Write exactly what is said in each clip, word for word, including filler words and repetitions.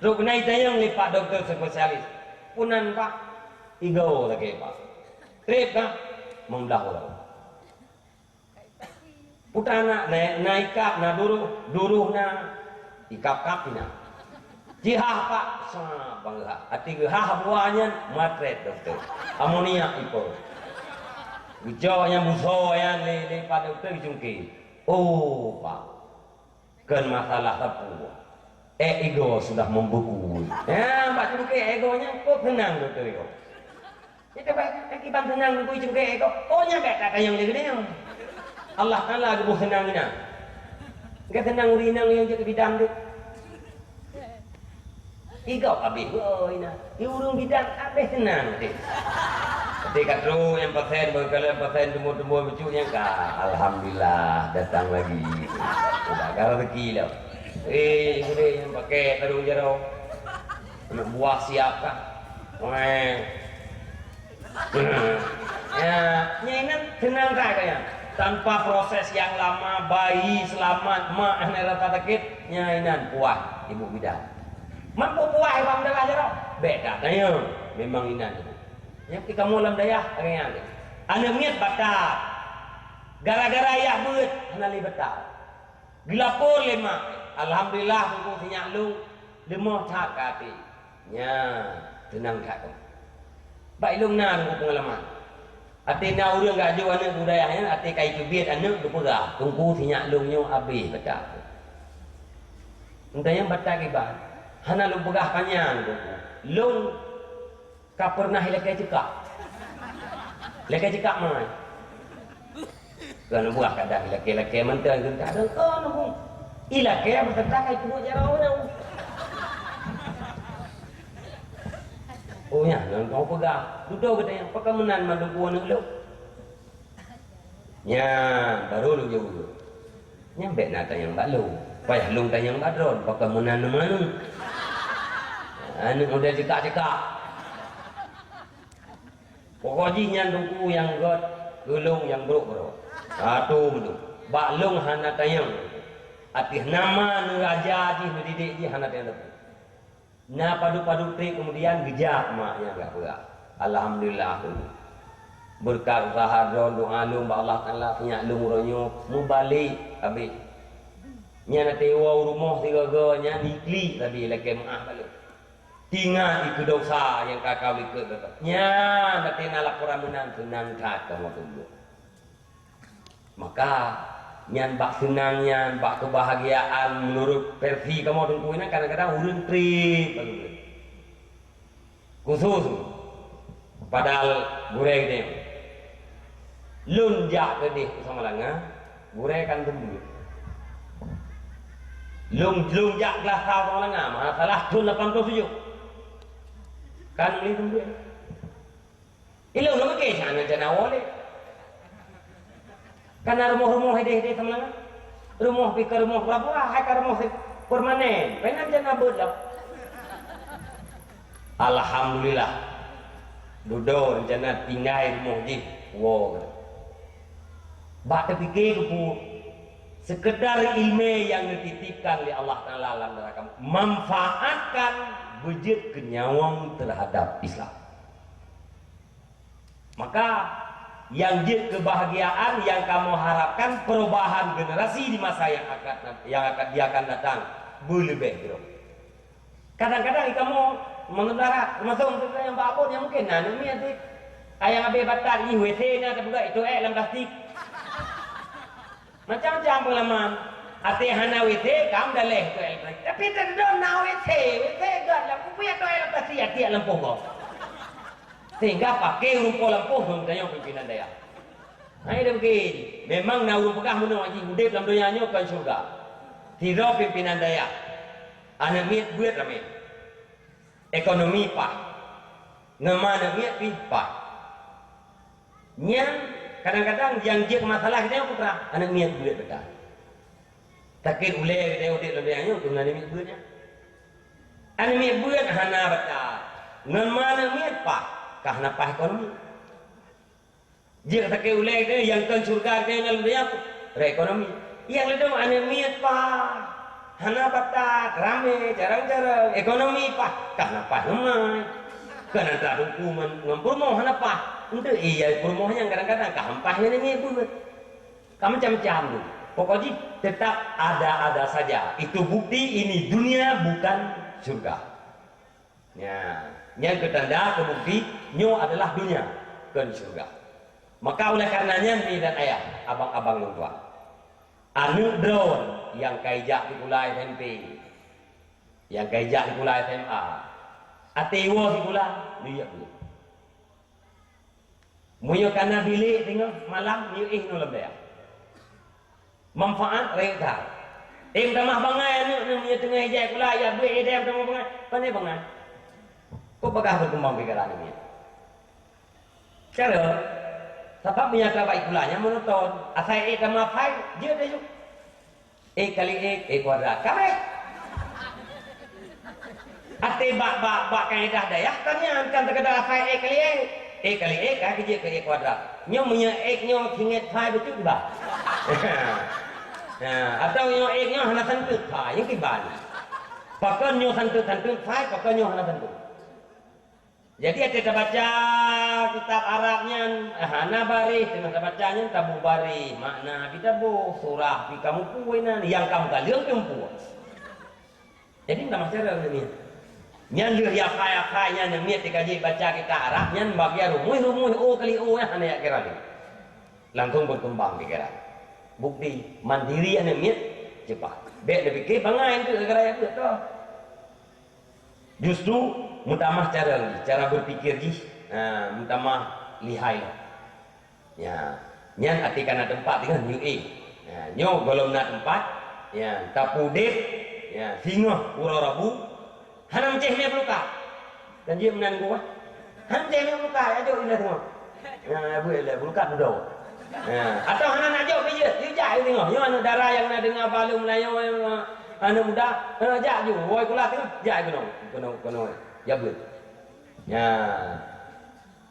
Trok keunan tanyong lé pak dokto spesialis. Peue nan pak? Igoe sakét pak. Trép kah? Meublah uroe. Peue tan na, na, na ikab, na duroh, duroh na, ikab-kab na. Jihah pak, sa bang geuhah. Até geuhah buah nyan, matrét dokto. Amoniak ipo. Geucok nyang busoe nyan lé, lé pak dokto geucungké. Oh pak. Kon masalah sapeue. Ék igoe sudah membeku. Ya, bak cungké ék igoe nyan kok seunang dokto igoe. Itu baik, kan kiban seunang dokto cungké ék igoe. Oh, nyan bèk tatanyong lé geutanyoe. Allah Taala geuboh seunang inan. Enggak seunang ureueng inong nyang jeuet keu bidan tu. Igoe habéh, oh, inan. Di ureueng bidan habéh seunang deh. Tapi ka trok nyang pasien, bang kalau nyang pasien tumbuh-tumbuh bacut nyang ka, alhamdulillah datang lagi. Sudah ka rezeki dah. Eh, gurèe nyang pakai sarong jaroe. Aneuk buah siap kah? Weh. Ya, nyan kan seunang that kah nyan. Tanpa proses yang lama, bayi selamat, mak hana rasa sakit, nyan inan puas ibu bidan. Mampu puas bang dalam jaroe? Bèk tatanyong, memang inan. Nyang pi kamoe lam dayah, lagèe nyan. Aneuk miet batat. Gara-gara yah beuet, hana lé batat. Geulapor lé mak. Alhamdulillah, teungku sinyak lôn, leumoh that keu até. Nyan, teunang that kamoe. Bak ilôn na teungku peungalaman. Até na ureueng ka jok aneuk u dayah nyan, até ka iteubiet aneuk geupeugah, "Teungku sinyak lôn nyoe abéh batat." Entah nyang batat kiban, hana lôn peugah panyang teungku. Lôn Ka pernah ilakèe ceukak. Ilakèe ceukak mai. Kan buah kadang ilakèe-lakèe mantong geuntak dong kon nabung. Ilakèe beserta kai peubuet jaroe nang. Oh nyan, nang kau peugah. Dudoe geutanyoe, pakon meunan mandum peue aneuk lôn. Nyan, baru lôn jaweueb. Nyan bèk na tanyong bak lôn. Payah lôn tanyong bak droen, pakon meunan neu meunan. Aneuk model ceukak-ceukak. Pokok jih nyan teungku nyang göt, keu lôn nyang brok-brok. Satu meunan. Bak lôn hana tanyong. Ateueh nama neuraja jih, neudidik jih hana tanyong teupeu. Na padub-padub trép keumudian geujak mak nyan gak peugah. Alhamdulillah. Beureukat useuha droen, doa lôn bak Allah Taala, sinyak lôn uroe nyoe meubalek abéh. Nyan até woe u rumoh sigoe-goe nyan iklik sabe lakèe meu'ah bak lôn. Ingat dikeue desya nyang ka kalikot gata. Nyan até na laporan meunan seunang that kamoe teubiet. Maka, nyan bak seunang nyan, bak keubahagiaan meunurot versi kamoe teungku nyan kadang-kadang ureueng trép bagoe. Khusos, padahal gurèe geutanyoe. Lôn jak keudeh u Samalanga, gurèe kan teubiet. Lôn, lôn jak kelas sa u Samalanga, masalah thôn lapan ploh tujoh. Kan lé teubiet. Ilôn lôn meuke sana jana woe lé. Kana rumoh-rumoh hideh-hideh Samalanga. Rumoh pih ka rumoh pura-pura, hai ka rumoh permanen. Painan jana beuet lom. Alhamdulillah. Dudoe rencana tinggai rumoh jih woe. Bak teupike keupeue, sekedar ilmé nyang neutitipkan lé Allah Taala lam dara kamoe, manfaatkan beujeuet keu nyawöng teuhadap Islam. Maka, nyang jeuet keubahgiaan nyang kamoe harapkan perubahan generasi di masa nyang akan, nyang akan, nyang akan datang beuleubeh jroh. Kadang-kadang kamoe meungeudara, teumasok meungeudara nyang bak abon nyang mungken na aneuk miet jih. Ayang abéh batat jih W C na teupeugah itu ék lam plastik. Macam-macam peungalaman. Até hana W C, kam daleh toilet. Tapi teuntèe na W C, W C gèt lam kupiah toilet plastik até lam lampôh gob. Sehingga paké ureueng po lampôh ngon tanyoe pimpinan dayah. Hai demikian, memang na ureueng peugah meunoe jih udép lam donya nyoe kon syeuruga. Sidroe pimpinan dayah, aneuk miet beuet ramé. Ekonomi paih. Ngon ma aneuk miet pih paih. Nyan kadang-kadang nyang jeuet masalah geutanyoe putra, aneuk miet beuet beuta. Sakét ulèe geutanyoe udép lam donya nyoe keunan aneuk miet beuet nyan. Aneuk miet beuet hana beuta. Ngon ma aneuk miet paih, ka hana paih ekonomi. Jeuet sakét ulèe geutanyoe nyang kon syeuruga geutanyoe lam donya, rot ekonomi. Nyang ladôm aneuk miet paih. Hana batat, ramé, carông-carông, ekonomi paih, ka hana paih ngon mai. Ka hana that ruku ngon, ngon peurumoh hana paih. Enteuk iya peurumoh nyang kadang-kadang ka hampah ngon namiet buet. Ka macam-macam tu. Pokok jih tetap ada-ada saja. Itu bukti ini dunia bukan syurga. Nya, nyan keu tanda, keu bukti nyoe adalah dunia, kon syurga. Maka oleh karena nyan, mi dan ayah, abang-abang lôn tuan, aneuk droen nyang ka ijak sikula S M P, nyang ka ijak sikula S M A, até iwoe sikula, neujak beuet. Meunyoe kana bilék teungoh malam, miyueb éh nyoe lam dayah. Manfaat rayeuk that. Eh, meutamah bangai aneuk nyoe, meunyoe teungoh ijak sikula, ijak beuet, eh, dayah meutamah bangai. Pane bangai? Kok bagaih berkembang pikiran nyoe? Cara, sabab meunyoe atra bak sikula nyan monoton. Asai ék tamah pai, jeuet laju. Ék kali ék, ék kuadrat. Ka abéh. Até bak, bak, bak kaedah dayah kan nyan, kan sekadar asai ék kali ék. Ék kali ék, ka keujeuet keu ék kuadrat. Nyoe meunyoe ék nyoe singet pai bacut bah. Ha, atawa nyoe ék nyoe hana santeut pai, nyoe kiban. Pakon nyoe santeut-santeut pai, pakon nyoe hana santeut. Jadi, até tabaca kitab Arab nyan, eh, hana baréh, teungoh tabaca nyan taboh baréh, makna pih taboh, surah pih kamoe peue nan, nyang ka meukaleueng pih mupeue. Jadi, meutamah cara nyan. Nyan lheueh yafai-yafai nyan, nyan miet teuka jih baca kitab Arab nyan, bagian rumuih-rumuih, o kali o nyan hana jak kira lé. Langsung berkembang pikiran. Bukti, mandiri aneuk miet, cepat. Bék neupike bangai tu gara-gara jak beuet tu. Justru meutamah cara jih, cara berpikir jih, ha, meutamah lihai lom. Ya, nyan até ka na teumpat deungon U A. Ya, nyoe gohlom na teumpat, ya, tapeudeb, ya, singoh uroe Rabu, hana meucéh mé peulukat. Dan jeuet meunan geuh, hana meucéh mé peulukat, ya, jok indah singoh. Ya, bu ilée, peulukat dudoe. Ya, atawa hana nak jok pih jeuet, yue jak singoh. Nyoe aneuk dara nyang na deungon balum layoe, aneuk muda, ha, jak ju, woe kula singoh, jak keunoe, keunoe, keunoe. Ya beuet. Ya.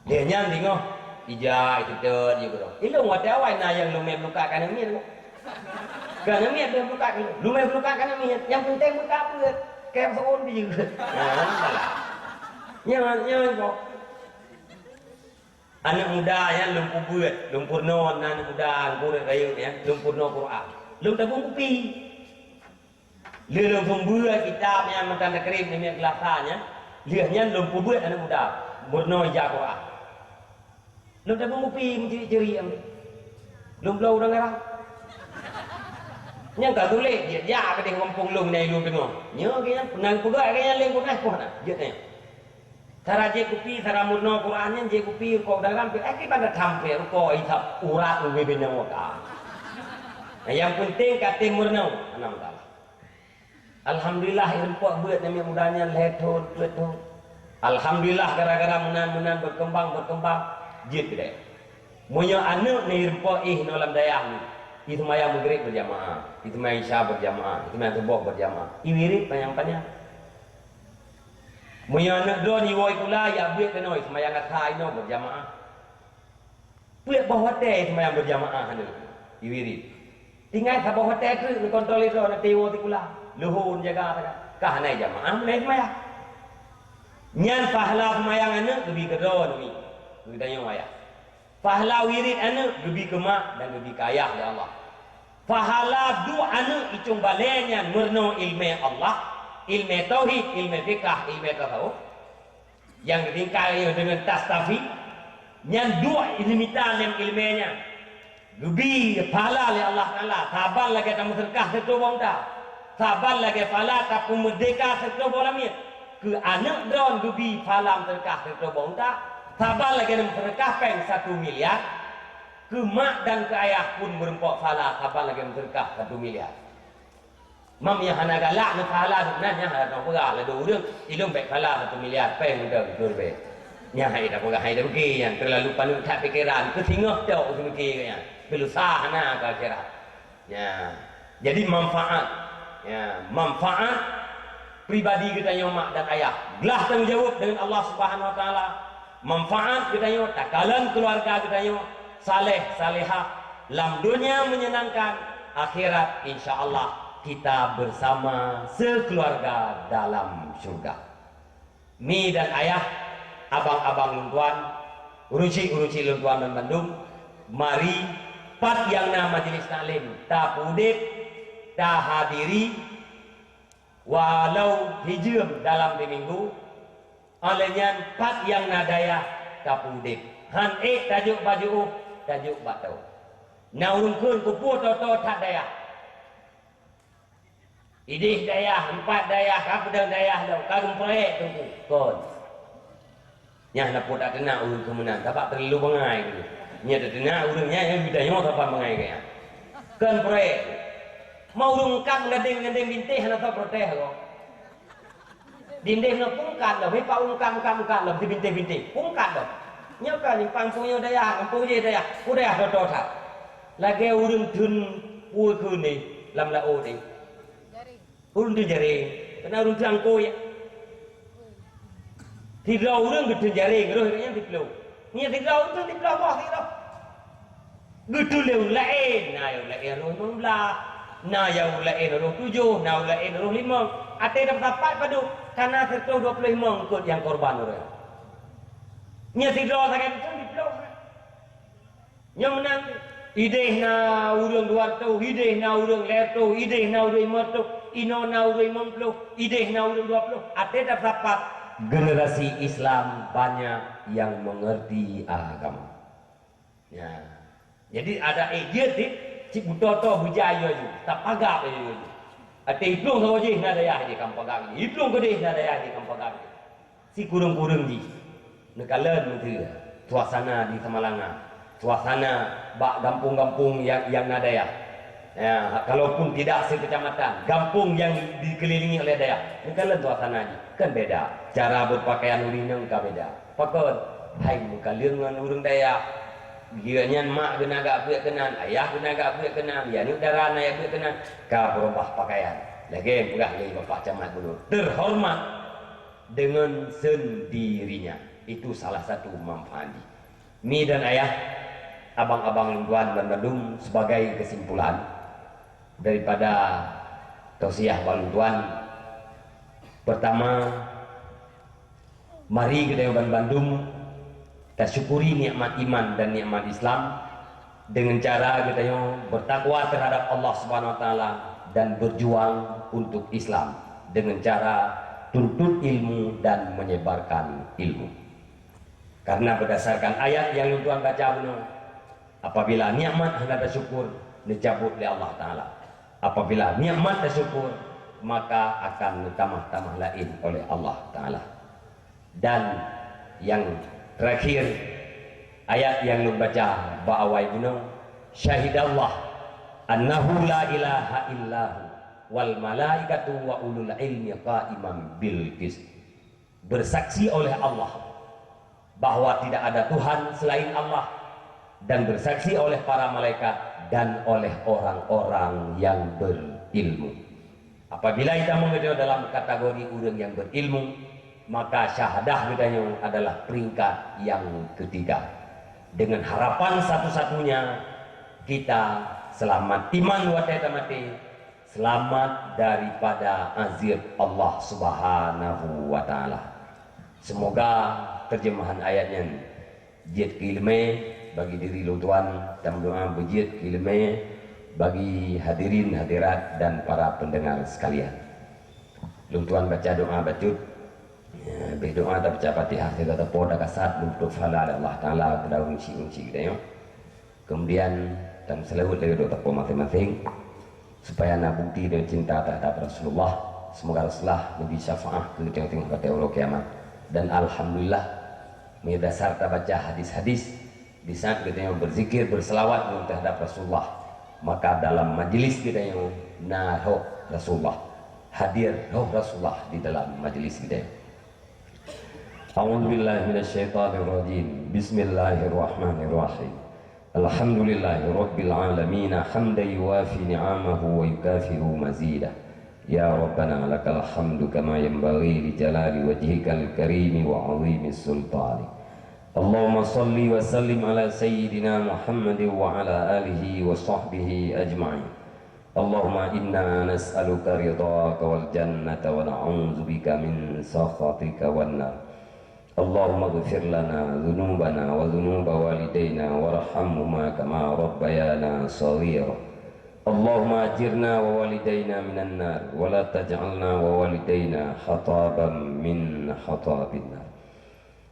Lheueh nyan singoh, ija, iteutôt, yue keudroe. Ilôn watée awai na nyang lumé peulukat ka aneuk miet. Ka aneuk miet lumé peulukat, lumé peulukat ka aneuk miet. Nyang peunteng peulukat beuet. Kém seuôn pih jeuet. Nah, salah. Nyan, nyan kok. Aneuk muda nyan lôn peubeuet, lôn peurunoe na aneuk muda, gurée rayeuk nyan, lôn peurunoe Quran. Lôn tabông kupi. Lheueh lôn peubeuet kitab nyang mantong takrib namiet keulasan nyan, lheueh nyan lôn peubeuet aneuk muda meurunoe ija Quran. Lôn tabông kupi meucuri-curi nyan. Lôn bloe ureueng garang. Nyang ka tuléh, jeuet jak keudeh gampông lôn nyan lôn deungoe. Nyoe geuh nyan, peunan peugah geuh nyan lé geunaih poh na, jeuet nyan. Sara jieb kupi, sara meurunoe Quran nyan jieb kupi rukok dalam pih, eh, kiban that tham pih rukok isab urat ubé binong waka. Nah, nyang peunteng ka tém meurunoe, hana masalah. Alhamdulillah, irumpok beuet namiet muda nyan lhée thon, peuet thon. Alhamdulillah, gara-gara meunan-meunan berkembang, berkembang, jeuet keudeh. Meunyoe aneuk neuirumpok ih nyoe lam dayah nyoe, iseumayang Maghrib berjamaah, iseumayang Isya berjamaah, iseumayang Suboh berjamaah, iwirit panyang-panyang. Meunyoe aneuk droe iwoe sikula, ijak beuet keunoe, iseumayang Asar inoe berjamaah. Peuet boh watée seumayang berjamaah aneuk, iwirit. Tinggai saboh watée treuk neukontrol droe na tiwoe sikula, leuhon jaga sagai. Ka hana jamaah mulai seumayang. Nyan pahala seumayang aneuk geubi keu droe nyoe, geutanyoe ayah. Pahala wirit aneuk geubi keu mak dan geubi keu ayah lé Allah. Pahala duek aneuk icong balée nyan meurunoe ileumé Allah, ileumé tauhid, ileumé fiqah, ileumé tasawuf. Nyang geutinggai nyoe deungon tastafi, nyan duek ileumita lom ileumé nyan. Geubi pahala lé Allah Taala, saban lagée tameuseudeukah sireutôh boh unta, saban lagée pahala tapeumeurdéhka sireutôh boh lamiet. Keu aneuk droe geubi pahala meuseudeukah sireutôh boh unta, saban lagée meuseudeukah péng satu miliar. Keu mak dan keu ayah pun meurumpok pahala saban lagée meuseudeukah satu miliar. Mam nyang hana galak neupahala gobnyan, nyan hana peugah lé ureuëng, ilôn bék pahala satu miliar péng meuteun, beutôi bék. Nyan hai tapeugah, hai tapeugah nyan, teulalu paneuk that pikeran, keu singoh cok seumiké nyan, keu lusa hana keu akhirat. Nyan. Jadi manfaat, ya, manfaat pribadi geutanyoe mak dan ayah. Glah tanggong jaweueb deungon Allah Subhanahu Wa Taala. Manfaat geutanyoe, takalon keuluwarga geutanyoe, saleh, salehah, lam donya meunyenangkan, akhirat, insya Allah, Kita bersama sekeluarga dalam syurga. Mi dan ayah, abang-abang lôn tuan, ureueng chik-ureueng chik lôn tuan banmandum, mari, pat nyang na majelis taklim, tapeuudeb, tahadiri, walau hijeuem dalam diminggu, óh lheueh nyan pat nyang na dayah tapeuudeb. Han ék tajok bak jiôh, tajok bak toe. Na ureueng kheun keupeue toe-toe that dayah. Idéh dayah, empat dayah, ka peudeueng dayah lom, ka geumeupeurék teungku. Kon. Nyan na peue tak teunak ureueng keu meunan, sabab teulalu bangai geuh. Nyan teunak ureueng nyan, nyan geutanyoe saban bangai gaya. Kon peurék. Ma ureueng ungkap gadeng-gadeng bintéh hana soe protes ko. Dindéh nyoe pungkat lom, hipa ungkap-ungkap-ungkap lom, sibintéh-bintéh. Pungkat lom. Nyoe ka nyoe kampung nyoe dayah, kampung jih dayah. Peue dayah toe-toe that. Lagèe ureueng theun peue kheun nyoe lam laôt nyoe. Ureueng theun jaréng. Keunan ureueng theun angkôi. Sidroe ureueng geutheun jaréng, roh nyan siploh. Nyan sidroe ureueng theun siploh boh sidroe. Geutuléh ureueng laén, na nyang ureueng laén roh limong blah, na nyang ureueng laén roh tujoh, na ureueng laén roh limong. Até dap sapat padub, ka na siratoh dua ploh limong eungkôt nyang korban ureueng. Nyan sidroe sagai meuteun siploh. Nyoe meunan, idéh na ureueng dua reutôh, idéh na ureueng lhèe reutôh, idéh na ureueng limong reutôh, inoe na ureueng limong ploh, idéh na ureueng dua ploh. Até dap sapat, generasi Islam banyak yang mengerti agama. Ya. Jadi ada eh jeuet cit beutoe-toe beujai yue-yue, tapagab yue-yue. Até iplueng saboh jih na dayah jih kam pagab jih, iplueng keudeh na dayah jih kam pagab jih. Sikureueng-kureueng jih neukalon meuteue suasana di Samalanga, suasana bak gampông-gampông nyang, nyang na dayah. Ya, kalaupun tidak sekecamatan, gampông yang dikelilingi oleh dayah, neukalon suasana jih kan beda. Cara berpakaian ureueng inong ka beda. Pakon? Hai meukaleueng ngon ureueng dayah. Geuh nyan mak geuh na gak beuet keunan, ayah geuh na gak beuet keunan, ya aneuk dara na ya beuet keunan, ka beurubah pakaian. Lagèe peugah lé Bapak Camat bunoe, terhormat dengan sendirinya. Itu salah satu manfaat jih. Mi dan ayah, abang-abang lôn tuan banmandum, sebagai kesimpulan daripada tausiah bak lôn tuan, pertama, mari geutanyoe banmandum tasyukuri nikmat iman dan nikmat Islam dengan cara geutanyoe bertakwa terhadap Allah Subhanahu Wa Taala dan berjuang untuk Islam dengan cara tuntut ilmu dan menyebarkan ilmu. Karena berdasarkan ayat yang lôn tuan baca bunoe, apabila nikmat hana tasyukur, neucabut lé Allah Taala. Apabila nikmat tasyukur, maka akan neutamah-tamah laén oleh Allah Taala. Dan yang terakhir, ayat yang lôn baca bak awai bunoe, "Syahidallah annahu la ilaha illahu wal malaikatu wa ulul ilmi qaiman bil qist." Bersaksi oleh Allah bahwa tidak ada Tuhan selain Allah, dan bersaksi oleh para malaikat dan oleh orang-orang yang berilmu. Apabila geutanyoe dalam kategori ureueng yang berilmu, maka syahadah geutanyoe adalah peringkat yang ketiga. Dengan harapan satu-satunya kita selamat iman watèe tamaté, selamat daripada azab Allah Subhanahu wa Taala. Semoga terjemahan ayat nyan jeuet keu ileumèe bagi diri lôn tuan, dan meudoa beujeuet keu ileumèe bagi hadirin hadirat dan para pendengar sekalian. Lôn tuan baca doa bacut. Ya, bèk doa tabaca Fatihah sigoe teupeu dah kasat, lôn tuan phala lé Allah Taala keu daun cik-cik geutanyoe. Kemudian, dan selawat dari dokter masing-masing, supaya na bukti dan cinta terhadap Rasulullah. Semoga Rasulullah memberi syafaat ke tengah-tengah batée uroe kiamat. Dan alhamdulillah, meunyoe dasar tabaca hadis-hadis, di saat geutanyoe berzikir, berselawat terhadap Rasulullah, maka dalam majlis geutanyoe na roh Rasulullah, hadir roh Rasulullah di dalam majlis geutanyoe. أعوذ بالله من الشيطان الرجيم. بسم الله الرحمن الرحيم. الحمد لله رب العالمين، حمدا يوافي نعمه ويكافئ مزيده. يا ربنا لك الحمد كما ينبغي لجلال وجهك الكريم وعظيم سلطانك. اللهم صل وسلم على سيدنا محمد وعلى آله وصحبه أجمعين. اللهم إنا نسألك رضاك والجنة ونعوذ بك من سخطك والنار. اللهم اغفر لنا ذنوبنا وذنوب والدينا وارحمهما كما ربيانا صغيرا. اللهم أجرنا ووالدينا من النار ولا تجعلنا ووالدينا حطبا من حطاب النار.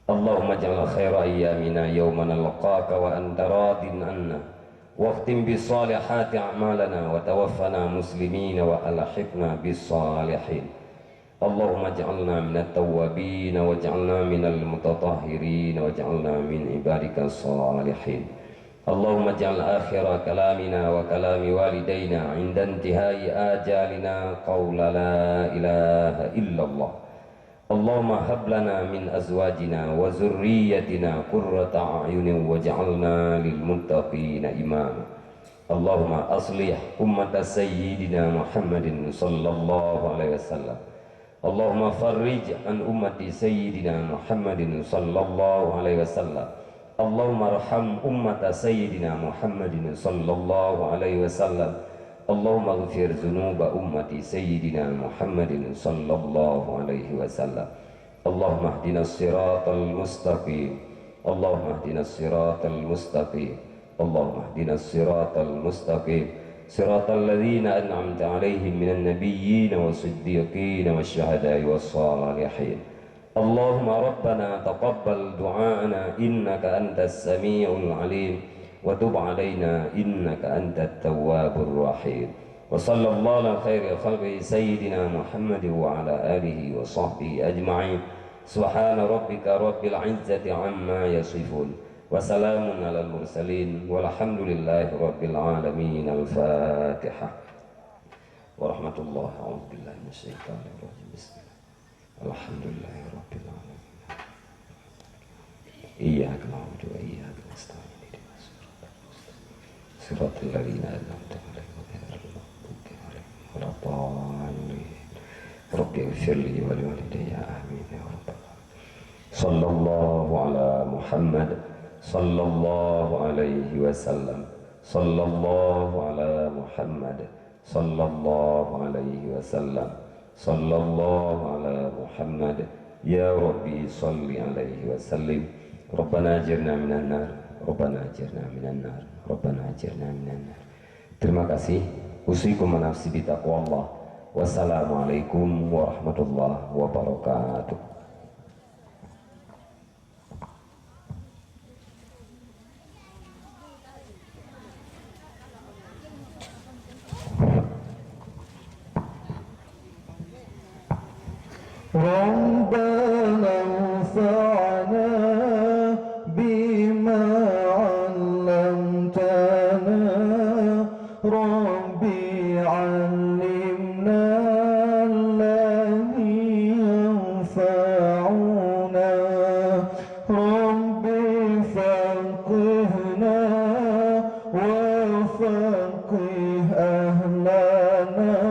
اللهم اجعل خير أيامنا يوم نلقاك وأنت راض عنا، واختم بالصالحات أعمالنا، وتوفنا مسلمين وألحقنا بالصالحين. اللهم اجعلنا من التوابين، واجعلنا من المتطهرين، واجعلنا من عبادك الصالحين. اللهم اجعل آخر كلامنا وكلام والدينا عند انتهاء آجالنا قول لا إله إلا الله. اللهم هب لنا من أزواجنا وذريتنا قرة أعين واجعلنا للمتقين إماما. اللهم أصلح أمة سيدنا محمد صلى الله عليه وسلم. اللهم فرج عن أمة سيدنا محمد صلى الله عليه وسلم. اللهم ارحم أمة سيدنا محمد صلى الله عليه وسلم. اللهم اغفر ذنوب أمة سيدنا محمد صلى الله عليه وسلم. اللهم اهدنا الصراط المستقيم. اللهم اهدنا الصراط المستقيم. اللهم اهدنا الصراط المستقيم. صراط الذين أنعمت عليهم من النبيين والصديقين والشهداء والصالحين. اللهم ربنا تقبل دعاءنا إنك أنت السميع العليم وتب علينا إنك أنت التواب الرحيم. وصلى الله على خير خلقه سيدنا محمد وعلى آله وصحبه أجمعين. سبحان ربك رب العزة عما يصفون. وسلام على المرسلين والحمد لله رب العالمين. الفاتحة. ورحمة الله. أعوذ بالله من الشيطان الرجيم. بسم الله. الحمد لله رب العالمين. إياك نعبد وإياك نستعين. اهدنا الصراط المستقيم. صراط الذين أنعمت عليهم غير المغضوب عليهم ولا الضالين. رب اغفر لي ولوالدي. آمين يا رب العالمين. صلى الله على محمد. صلى الله عليه وسلم. صلى الله على محمد. صلى الله عليه وسلم. صلى الله على محمد. يا ربي صل عليه وسلم. ربنا أجرنا من النار. ربنا أجرنا من النار. ربنا أجرنا من النار. Terima kasih. أوصيكم ونفسي بتقوى الله. والسلام عليكم ورحمة الله وبركاته. ربنا انفعنا بما علمتنا. رب علمنا الذي ينفعنا. رب فقهنا وفقه أهلنا.